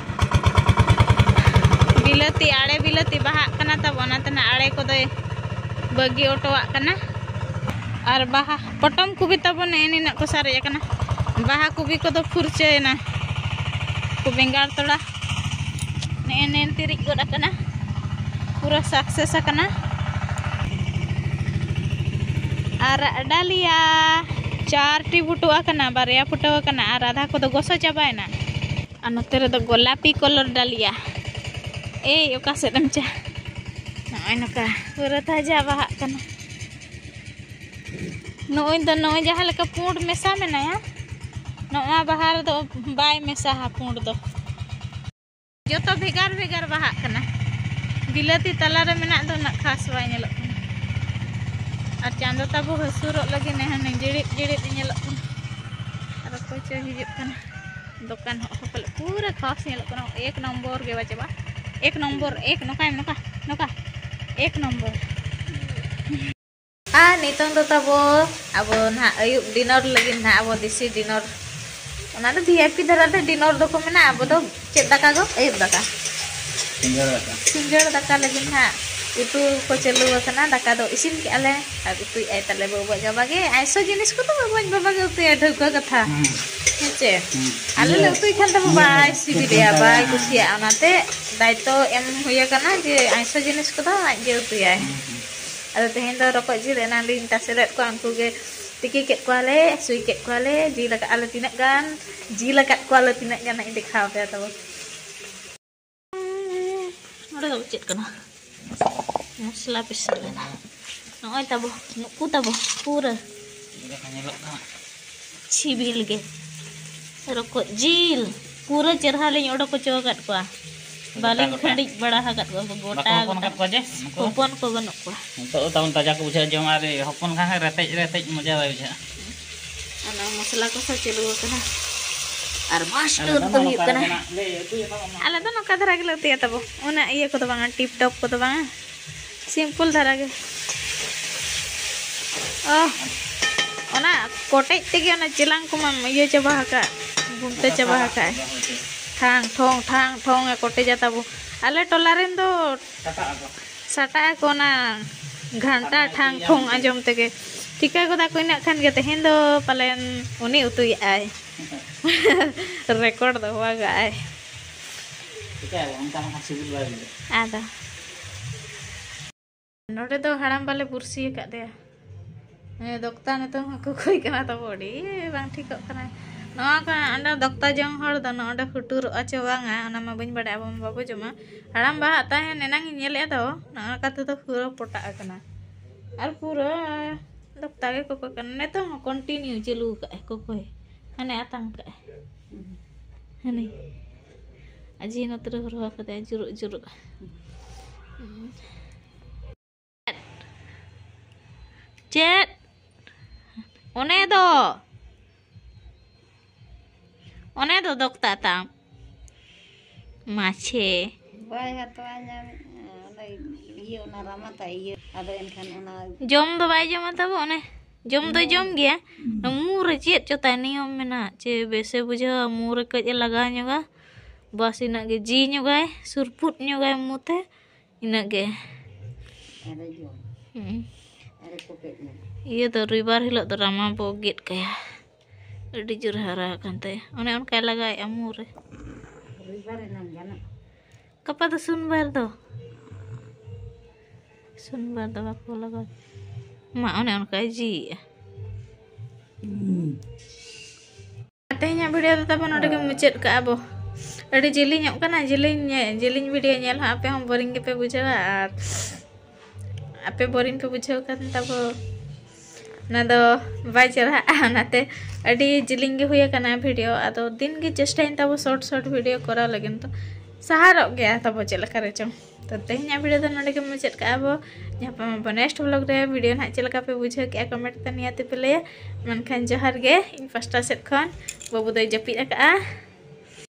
ᱵᱤᱞᱟᱹᱛᱤ, ᱟᱲᱮ ᱵᱤᱞᱟᱹᱛᱤ ᱵᱟᱦᱟᱜ ᱠᱟᱱᱟ ᱛᱟᱵᱚ, ᱚᱱᱟᱛᱮ ᱱᱟᱜ ᱟᱲᱮ ᱠᱚᱫᱚᱭ ᱵᱟᱹᱜᱤ ᱚᱴᱚᱣᱟᱜ ᱠᱟᱱᱟ᱾ ᱟᱨ ᱵᱟᱦᱟ, ᱯᱚᱴᱚᱢ ᱠᱚᱵᱤ ᱛᱟᱵᱚ ᱱᱮᱜᱼᱮ ᱱᱤᱱᱟᱹᱜ ᱠᱚ ᱥᱟᱨᱮᱡ ᱟᱠᱟᱱᱟ᱾ ᱵᱟᱦᱟ ᱠᱚᱵᱤ ᱠᱚᱫᱚ ᱯᱷᱩᱨᱪᱟᱹᱭᱮᱱᱟ᱾ ᱠᱚ ᱵᱮᱸᱜᱟᱲ ᱛᱚᱲᱟ ᱱᱮᱜᱼᱮ ᱱᱮᱱ ᱛᱤᱨᱤᱡ ᱜᱚᱫ ᱟᱠᱟᱱᱟ, ᱯᱩᱨᱟᱹ success ᱟᱠᱟᱱᱟ᱾ ᱟᱨ ᱰᱟᱞᱤᱭᱟ ᱪᱟᱨᱴᱤ ᱵᱩᱴᱟᱹ ᱟᱠᱟᱱᱟ, ᱵᱟᱨᱭᱟ ᱯᱷᱩᱴᱟᱹᱣ ᱟᱠᱟᱱᱟ ᱟᱨ ᱟᱫᱷᱟ ᱠᱚᱫᱚ ᱜᱚᱥᱚ ᱪᱟᱵᱟᱭᱮᱱᱟ᱾ ᱟᱨ ᱱᱚᱛᱮ ᱨᱮᱫᱚ ᱜᱳᱞᱟᱯᱤ colour ᱰᱟᱞᱤᱭᱟ᱾ ᱮᱭ, ᱚᱠᱟ ᱥᱮᱫ ᱮᱢ ᱪᱟ? ᱱᱚᱜᱼᱚᱭ ᱱᱚᱝᱠᱟ ᱯᱩᱨᱟᱹ ᱛᱟᱡᱟ ᱵᱟᱦᱟᱜ ᱠᱟᱱᱟ᱾ ᱱᱚᱜᱼᱚᱭ ᱫᱚ, ᱱᱚᱜᱼᱚᱭ ᱡᱟᱦᱟᱸ ᱞᱮᱠᱟ ᱯᱩᱸᱰ ᱢᱮᱥᱟ ᱢᱮᱱᱟᱭᱟ, ᱱᱚᱣᱟ ᱵᱟᱦᱟ ᱨᱮᱫᱚ ᱵᱟᱭ ᱢᱮᱥᱟᱦᱟ ᱯᱩᱸᱰ ᱫᱚ᱾ ᱡᱚᱛᱚ ᱵᱷᱮᱜᱟᱨ ᱵᱷᱮᱜᱟᱨ ᱵᱟᱦᱟᱜ ᱠᱟᱱᱟ᱾ ᱵᱤᱞᱟᱹᱛᱤ ᱛᱟᱞᱟᱨᱮ ᱢᱮᱱᱟᱜ ᱫᱚ ᱩᱱᱟᱹᱜ ᱠᱷᱟᱥ ᱵᱟᱭ ᱧᱮᱞᱚᱜ ᱠᱟᱱᱟ᱾ ᱟᱨ ᱪᱟᱸᱫᱚ ᱛᱟᱵᱚ ᱦᱟᱹᱥᱩᱨᱚᱜ ᱞᱟᱹᱜᱤᱫ ᱱᱮᱦᱟᱱ ᱡᱤᱲᱤᱫ ᱡᱤᱲᱤᱫ ᱧᱮᱞᱚᱜ ᱠᱟᱱᱟ᱾ ᱟᱨ ᱚᱠᱚᱭ ᱪᱚᱭ ᱦᱤᱡᱩᱜ ᱠᱟᱱᱟ᱾ ᱫᱚᱠᱟᱱ ᱦᱚᱸ ᱯᱟᱞᱮ ᱯᱩᱨᱟᱹ ᱠᱷᱟᱥ ᱧᱮᱞᱚᱜ ᱠᱟᱱᱟ᱾ ᱮᱠ ᱱᱚᱢᱵᱚᱨ ᱜᱮ ᱵᱟᱪᱟᱵᱟ, ᱮᱠ ᱱᱚᱢᱵᱚᱨ, ᱮᱠ ᱱᱚᱝᱠᱟᱭ ᱱᱚᱝᱠᱟ ᱱᱚᱝᱠᱟ ᱮᱠ ᱱᱚᱢᱵᱚᱨ᱾ ᱟᱨ ᱱᱤᱛᱚᱝ ᱫᱚ ᱛᱟᱵᱚ ᱟᱵᱚ ᱱᱟᱦᱟᱜ ᱟᱹᱭᱩᱵ ᱰᱤᱱᱚᱨ ᱞᱟᱹᱜᱤᱫ ᱱᱟᱦᱟᱜ ᱟᱵᱚ ᱫᱮᱥᱤ ᱰᱤᱱᱚᱨ, ᱚᱱᱟ ᱫᱚ ᱵᱷᱤ ᱟᱭ ᱯᱤ ᱫᱷᱟᱨᱟ ᱛᱮ ᱰᱤᱱᱚᱨ ᱫᱚᱠᱚ ᱢᱮᱱᱟ᱾ ᱟᱵᱚ ᱫᱚ ᱪᱮᱫ ᱫᱟᱠᱟ ᱜᱚ? ᱟᱹᱭᱩᱵ ᱫᱟᱠᱟ᱾ ᱥᱤᱸᱜᱟᱹᱲ ᱫᱟᱠᱟ᱾ ᱥᱤᱸᱜᱟᱹᱲ ᱫᱟᱠᱟ ᱞᱟᱹᱜᱤᱫ ᱱᱟᱦᱟᱜ ᱩᱛᱩ ᱠᱚ ᱪᱟᱹᱞᱩ ᱟᱠᱟᱱᱟ᱾ ᱫᱟᱠᱟ ᱫᱚ ᱤᱥᱤᱱ ᱠᱮᱜᱼᱟ ᱞᱮ ᱟᱨ ᱩᱛᱩᱭᱮᱫ ᱟᱭ ᱛᱟᱞᱮ ᱵᱟᱹᱵᱩ ᱟᱡ ᱵᱟᱵᱟ ᱜᱮ᱾ ᱟᱭᱥᱚ ᱡᱤᱱᱤᱥ ᱠᱚᱫᱚ ᱵᱟᱹᱵᱩ ᱟᱡ ᱵᱟᱵᱟ ᱜᱮ ᱩᱛᱩᱭᱟ, ᱰᱷᱟᱹᱣᱠᱟᱹ ᱠᱟᱛᱷᱟ᱾ ᱦᱩᱸ᱾ ᱦᱮᱸ ᱪᱮ? ᱦᱩᱸ᱾ ᱟᱞᱮ ᱞᱮ ᱤᱭᱟᱹ, ᱩᱛᱩᱭ ᱠᱷᱟᱱ ᱫᱚ ᱤᱭᱟᱹ, ᱵᱟᱭ ᱥᱤᱵᱤᱞᱮᱭᱟ, ᱵᱟᱭ ᱦᱮᱸ᱾ ᱠᱩᱥᱤᱭᱟᱜᱼᱟ᱾ ᱚᱱᱟᱛᱮ ᱫᱟᱭᱤᱛᱛᱚ ᱮᱢ ᱦᱩᱭ ᱟᱠᱟᱱᱟ ᱡᱮ ᱟᱭᱥᱚ ᱡᱤᱱᱤᱥ ᱠᱚᱫᱚ ᱟᱡ ᱜᱮ ᱩᱛᱩᱭᱟᱭ᱾ ᱦᱩᱸ, ᱦᱩᱸ᱾ ᱟᱫᱚ ᱛᱮᱦᱮᱧ ᱫᱚ ᱨᱚᱠᱚᱡ ᱡᱤᱞ ᱮᱱᱟᱝ ᱞᱤᱧ ᱛᱟᱥᱮ ᱞᱮᱫ ᱠᱚᱣᱟ, ᱩᱱᱠᱩ ᱜᱮ ᱛᱤᱠᱤ ᱠᱮᱫ ᱠᱚᱣᱟᱞᱮ, ᱥᱩᱭ ᱠᱮᱫ ᱠᱚᱣᱟᱞᱮ, ᱡᱤᱞ ᱟᱠᱟᱫ ᱟᱞᱮ ᱛᱤᱱᱟᱹᱜ ᱜᱟᱱ, ᱡᱤᱞ ᱟᱠᱟᱫ ᱠᱚᱣᱟᱞᱮ ᱛᱤᱱᱟᱹᱜ ᱜᱟᱱ, ᱤᱧ ᱫᱮᱠᱷᱟᱣ ᱟᱯᱮᱭᱟ ᱛᱟᱵᱚ᱾ ᱱᱚᱰᱮ ᱫᱚ ᱪᱮᱫ ᱠᱟᱱᱟ? ᱢᱚᱥᱞᱟ ᱯᱤᱥᱟᱹᱣ ᱞᱮᱱᱟ᱾ ᱱᱚᱜᱼᱚᱭ ᱛᱟᱵᱚ, ᱱᱩᱠᱩ ᱛᱟᱵᱚ, ᱯᱩᱨᱟᱹ ᱪᱮᱫ ᱞᱮᱠᱟ ᱧᱮᱞᱚᱜ ᱠᱟᱱᱟ? ᱥᱤᱵᱤᱞ ᱜᱮ᱾ ᱨᱚᱠᱚᱡ ᱡᱤᱞ ᱯᱩᱨᱟᱹ ᱪᱮᱨᱦᱟ ᱞᱤᱧ ᱚᱰᱚᱠ ᱦᱚᱪᱚ ᱟᱠᱟᱫ ᱠᱚᱣᱟ᱾ ᱜᱚᱴᱟ, ᱵᱟᱹᱞᱤᱧ ᱜᱚᱴᱟ᱾ ᱠᱷᱟᱹᱰᱤᱡ ᱵᱟᱲᱟ ᱟᱠᱟᱫ ᱠᱚᱣᱟ ᱠᱚ ᱜᱚᱴᱟ ᱵᱟᱠᱚ ᱦᱚᱯᱚᱱ ᱜᱚᱴᱟ᱾ ᱟᱠᱟᱫ ᱠᱚᱣᱟ ᱡᱮ? ᱱᱩᱠᱩ ᱫᱚ? ᱦᱚᱯᱚᱱ ᱠᱚ ᱵᱟᱹᱱᱩᱜ ᱠᱚᱣᱟ᱾ ᱱᱤᱛᱚᱜ ᱫᱚ ᱛᱟᱵᱚᱱ ᱛᱟᱡᱟ ᱠᱚ ᱵᱩᱡᱷᱟᱹᱜᱼᱟ, ᱡᱚᱢ ᱟᱨ ᱦᱚᱯᱚᱱ ᱠᱷᱟᱱ ᱨᱮᱛᱮᱡ ᱨᱮᱛᱮᱡ ᱢᱚᱡᱟ ᱵᱟᱭ ᱵᱩᱡᱷᱟᱹᱜᱼᱟ᱾ ᱚᱱᱟ ᱢᱚᱥᱞᱟ ᱠᱚ ᱥᱟᱶ ᱪᱟᱹᱞᱩ ᱟᱠᱟᱱᱟ᱾ ᱟᱨ ᱢᱟᱥᱴ ᱟᱞᱮ ᱫᱚ ᱩᱛᱩ ᱦᱩᱭᱩᱜ ᱱᱚᱝᱠᱟ ᱠᱟᱱᱟ᱾ ᱜᱮ ᱱᱟᱜ ᱞᱮ ᱩᱛᱩᱭᱟ ᱛᱟᱵᱚᱱ ᱱᱟᱜ᱾ ᱟᱞᱮ ᱫᱚ ᱱᱚᱝᱠᱟ ᱫᱷᱟᱨᱟ ᱜᱮᱞᱮ ᱩᱛᱩᱭᱟ ᱛᱟᱵᱚ, ᱩᱱᱟᱹᱜ ᱤᱭᱟᱹ ᱠᱚᱫᱚ ᱵᱟᱝᱟ, ᱴᱤᱯ ᱴᱚᱯ ᱠᱚᱫᱚ ᱵᱟᱝᱟ, ᱥᱤᱢᱯᱚᱞ ᱫᱷᱟᱨᱟ ᱜᱮ᱾ ᱚ, ᱚᱱᱟ ᱠᱚᱴᱮᱡ ᱛᱮᱜᱮ ᱚᱱᱟ ᱪᱮᱞᱟᱝ ᱠᱚᱢᱟ ᱤᱭᱟᱹ ᱪᱟᱵᱟ ᱟᱠᱟᱫ, ᱵᱩᱱᱴᱟᱹ ᱪᱟᱵᱟ ᱟᱠᱟᱫ᱾ ᱴᱷᱟᱝ ᱴᱷᱚᱝ ᱴᱷᱟᱝ ᱴᱷᱚᱝ ᱮ ᱠᱚᱴᱮᱡᱟ ᱛᱟᱵᱚ᱾ ᱟᱞᱮ ᱴᱚᱞᱟ ᱨᱮᱱ ᱫᱚ ᱥᱟᱴᱟᱜ ᱟᱠᱚ᱾ ᱥᱟᱴᱟᱜ ᱟᱠᱚ ᱚᱱᱟ ᱜᱷᱟᱱᱴᱟ ᱴᱷᱟᱝ ᱴᱷᱚᱝ ᱟᱸᱡᱚᱢ ᱛᱮᱜᱮ᱾ ᱴᱷᱤᱠᱟᱹ ᱜᱚᱫᱟ ᱠᱚ ᱤᱱᱟᱹᱜ ᱠᱷᱟᱱ ᱜᱮ ᱛᱮᱦᱮᱧ ᱫᱚ ᱯᱟᱞᱮᱱ ᱩᱱᱤ ᱩᱛᱩᱭᱮᱫᱼᱟᱭ᱾ ᱨᱮᱠᱚᱨᱰ ᱫᱚᱦᱚ ᱠᱟᱜᱼᱟᱭ᱾ ᱪᱤᱠᱟᱹᱭᱟᱵᱚ, ᱚᱱᱠᱟ ᱞᱮᱠᱷᱟᱱ ᱥᱤᱵᱤᱞ ᱵᱟᱭ ᱵᱩᱡᱷᱟᱹᱜᱼᱟ᱾ ᱟᱫᱚ ᱱᱚᱰᱮ ᱫᱚ ᱦᱟᱲᱟᱢ ᱵᱟᱞᱮ ᱵᱩᱨᱥᱤ ᱟᱠᱟᱫᱮᱭᱟ᱾ ᱦᱮᱸ, ᱫᱚᱠᱛᱟ ᱱᱤᱛᱚᱝ ᱦᱚᱸ ᱠᱩᱠᱩᱭ ᱠᱟᱱᱟ ᱛᱟᱵᱚ, ᱟᱹᱰᱤ ᱵᱟᱝ ᱴᱷᱤᱠᱚᱜ ᱠᱟᱱᱟ᱾ ᱱᱚᱣᱟ ᱠᱚ ᱚᱸᱰᱮ ᱫᱚᱠᱛᱟ ᱡᱚᱢ ᱦᱚᱲ ᱫᱚ ᱱᱚᱰᱮ ᱦᱩᱴᱩᱨᱚᱜᱼᱟ ᱪᱚ ᱵᱟᱝᱟ, ᱚᱱᱟ ᱢᱟ ᱵᱟᱹᱧ ᱵᱟᱰᱟᱭᱟ, ᱟᱵᱚ ᱢᱟ ᱵᱟᱵᱚ ᱡᱚᱢᱟ᱾ ᱦᱟᱲᱟᱢ ᱵᱟᱦᱟᱜ ᱛᱟᱦᱮᱱ ᱮᱱᱟᱝ ᱤᱧ ᱧᱮᱞᱮᱫᱼᱟ ᱫᱚ, ᱱᱚᱜᱼᱚ ᱱᱚᱝᱠᱟ ᱛᱮᱫᱚ ᱯᱩᱨᱟᱹ ᱯᱚᱴᱟᱜ ᱟᱠᱟᱱᱟ᱾ ᱟᱨ ᱯᱩᱨᱟᱹ ᱫᱚᱠᱛᱟ ᱜᱮ ᱠᱚᱠᱚᱭ ᱠᱟᱱᱟ᱾ ᱱᱤᱛᱚᱝ ᱦᱚᱸ ᱠᱚᱱᱴᱤᱱᱤᱭᱩ ᱪᱟᱹᱞᱩ ᱟᱠᱟᱫᱼᱟᱭ ᱠᱚᱠᱚᱭ᱾ ᱦᱟᱱᱮ ᱟᱛᱟᱝ ᱠᱟᱜᱼᱟᱭ᱾ ᱦᱟᱱᱮ᱾ ᱟᱡᱤ ᱱᱚᱛᱮ ᱨᱮ ᱦᱚᱨᱦᱚ ᱠᱟᱫᱟᱭ, ᱡᱩᱨᱩᱜ, ᱡᱩᱨᱩᱜ᱾ ᱪᱮᱫ? ᱚᱱᱮ ᱫᱚ, ᱚᱱᱮ ᱫᱚ ᱫᱚᱠᱛᱟ ᱛᱟᱢ ᱢᱟᱪᱷᱮ᱾ ᱵᱟᱭ ᱦᱟᱛᱟᱣᱟ ᱧᱟᱢᱮᱫᱼᱟ, ᱚᱱᱟ ᱤᱭᱟᱹ, ᱚᱱᱟ ᱨᱟᱢᱟ ᱛᱟᱭ ᱤᱭᱟᱹ, ᱟᱫᱚ ᱮᱱᱠᱷᱟᱱ ᱚᱱᱟ ᱡᱚᱢ ᱫᱚ ᱵᱟᱭ ᱡᱚᱢᱟ ᱛᱟᱵᱚ, ᱚᱱᱮ ᱡᱚᱢ ᱫᱚᱭ ᱡᱚᱢ ᱜᱮᱭᱟ᱾ ᱢᱩ ᱨᱮ ᱪᱮᱫ ᱪᱚ ᱛᱟᱭ ᱱᱤᱭᱚᱢ ᱢᱮᱱᱟᱜ, ᱪᱮ ᱵᱮᱥᱮ ᱵᱩᱡᱷᱟᱹᱣᱟ, ᱢᱩ ᱨᱮ ᱠᱟᱹᱡ ᱮ ᱞᱟᱜᱟᱣ ᱧᱚᱜᱟ, ᱵᱟᱥ ᱤᱱᱟᱹᱜ ᱜᱮ ᱡᱤ ᱧᱚᱜᱟᱭ, ᱥᱩᱨᱯᱩᱫ ᱧᱚᱜᱟᱭ ᱢᱩ ᱛᱮ, ᱤᱱᱟᱹᱜ ᱜᱮ᱾ ᱟᱨᱮ ᱡᱚᱢ, ᱦᱩᱸ᱾ ᱟᱨᱮ ᱠᱚᱯᱮᱫ ᱧᱚᱜ᱾ ᱤᱭᱟᱹ ᱫᱚ ᱨᱚᱵᱤᱵᱟᱨ ᱦᱤᱞᱳᱜ ᱫᱚ ᱨᱟᱢᱟ ᱵᱚ ᱜᱮᱫ ᱠᱟᱭᱟ᱾ ᱟᱹᱰᱤ ᱡᱳᱨ ᱦᱟᱨᱟ ᱟᱠᱟᱱ ᱛᱟᱭᱟ᱾ ᱚᱱᱮ ᱚᱱᱠᱟᱭ ᱞᱟᱜᱟᱣᱮᱫᱼᱟ ᱢᱩ ᱨᱮ᱾ ᱨᱚᱵᱤᱵᱟᱨ ᱮᱱᱟᱝ ᱜᱟᱱᱚᱜ᱾ ᱜᱟᱯᱟ ᱫᱚ ᱥᱩᱱᱵᱟᱨ ᱫᱚ᱾ ᱥᱩᱱᱵᱟᱨ ᱫᱚ ᱵᱟᱠᱚ ᱞᱟᱜᱟᱣ᱾ ᱢᱟ, ᱚᱱᱮ ᱚᱱᱠᱟᱭ ᱡᱤᱭᱮᱫᱼᱟ᱾ ᱛᱮᱦᱮᱧᱟᱜ video ᱫᱚ ᱛᱟᱵᱚ ᱱᱚᱰᱮ ᱜᱮ ᱢᱩᱪᱟᱹᱫ ᱠᱟᱜᱼᱟ ᱵᱚ᱾ ᱟᱹᱰᱤ ᱡᱤᱞᱤᱧᱚᱜ ᱠᱟᱱᱟ, ᱡᱤᱞᱤᱧ, ᱡᱤᱞᱤᱧ video ᱧᱮᱞ ᱦᱚᱸ ᱟᱯᱮ ᱦᱚᱸ boring ᱜᱮᱯᱮ ᱵᱩᱡᱷᱟᱹᱣᱟ, ᱟᱨ ᱟᱯᱮ boring ᱯᱮ ᱵᱩᱡᱷᱟᱹᱣ ᱠᱷᱟᱱ ᱛᱟᱵᱚ ᱚᱱᱟ ᱫᱚ ᱵᱟᱭ ᱪᱮᱨᱦᱟᱜᱼᱟ᱾ ᱚᱱᱟᱛᱮ ᱟᱹᱰᱤ ᱡᱤᱞᱤᱧ ᱜᱮ ᱦᱩᱭ ᱟᱠᱟᱱᱟ video᱾ ᱟᱫᱚ ᱫᱤᱱ ᱜᱮ ᱪᱮᱥᱴᱟᱭᱟᱹᱧ ᱛᱟᱵᱚ short short video ᱠᱚᱨᱟᱣ ᱞᱟᱹᱜᱤᱫ, ᱛᱚ ᱥᱟᱦᱟᱨᱚᱜ ᱜᱮᱭᱟ ᱛᱟᱵᱚ ᱪᱮᱫ ᱞᱮᱠᱟ ᱨᱮᱪᱚᱝ᱾ ᱛᱚ ᱛᱮᱦᱮᱧᱟᱜ video ᱫᱚ ᱱᱚᱰᱮ ᱜᱮ ᱢᱩᱪᱟᱹᱫ ᱠᱟᱜᱼᱟ ᱵᱚ᱾ ᱧᱟᱯᱟᱢ ᱟᱵᱚ next vlog ᱨᱮ᱾ Video ᱱᱟᱦᱟᱜ ᱪᱮᱫ ᱞᱮᱠᱟ ᱯᱮ ᱵᱩᱡᱷᱟᱹᱣ ᱠᱮᱜᱼᱟ comment ᱛᱮ ᱱᱤᱭᱟᱹ ᱛᱮᱯᱮ ᱞᱟᱹᱭᱟ᱾ ᱢᱮᱱᱠᱷᱟᱱ ᱡᱚᱦᱟᱨ ᱜᱮ ᱤᱧ ᱯᱟᱥᱴᱟ ᱥᱮᱫ ᱠᱷᱚᱱ᱾ ᱵᱟᱹᱵᱩ ᱫᱚᱭ ᱡᱟᱹᱯᱤᱫ ᱟᱠᱟᱜᱼᱟ᱾